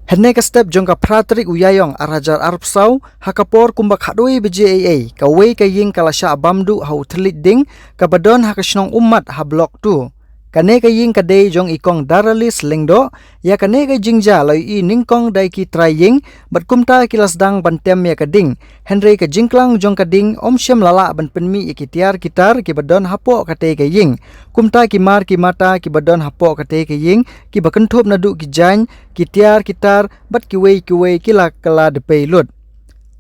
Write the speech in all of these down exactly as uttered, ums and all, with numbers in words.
Hynne ka step jong ka phra tarik u Ïaïong ar hajar arphew saw, ha ka por kumba khatwei baje eiei, kawei ka ïing ka la shah bam duh ha u thylliej ding, kaba don ha ka shnong Ummat ha Block two. Kane ka ïing ka dei jong i Kong Daralis Lyngdoh, ïa kane ka jingjia la ïohi nyngkong da ki trai ïing, bad kumta ki la sdang ban tem ïa ka ding. Hynrei ka jingklang jong ka ding ym shym la lah ban pynmih ïa ki tiar ki tar kiba don hapoh katei ka ïing. Kumta ki mar ki mata kiba don hapoh katei ka ïing, kiba kynthup naduh ki jaiñ, ki tiar ki tar, bad kiwei kiwei ki la kylla dpei lut.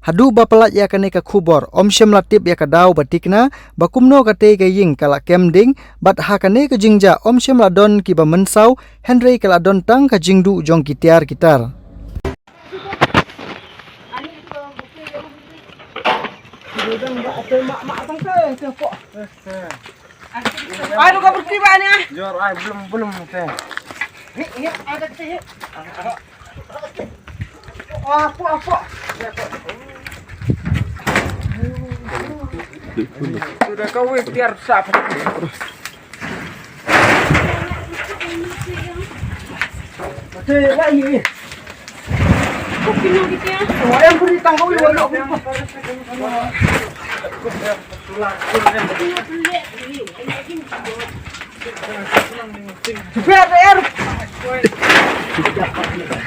Haduh ba palat ïa kane ka khubor, ym shym la tip ïa ka daw ba thikna, ba kumno katei ka ïing ka la kem ding, bad ha kane ka jingjia ym shym la don kiba mynsaw, hynrei ka la don tang ka jingduh jong ki tiar ki tar. Ai, lu ka bertiba ni, ah. Jor, ai, belum, belum, teh. Ni, ni, ada teh. Apa, apa? Sudah kau, weh, biar sap.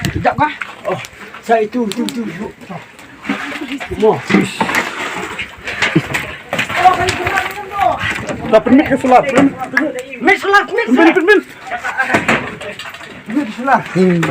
Sekejap kah? Oh, saya itu, itu, itu, itu. Mo. Dah permit ke solar? Permit, permit. Permit solar, permit solar. Permit, permit. Permit solar. Hmm.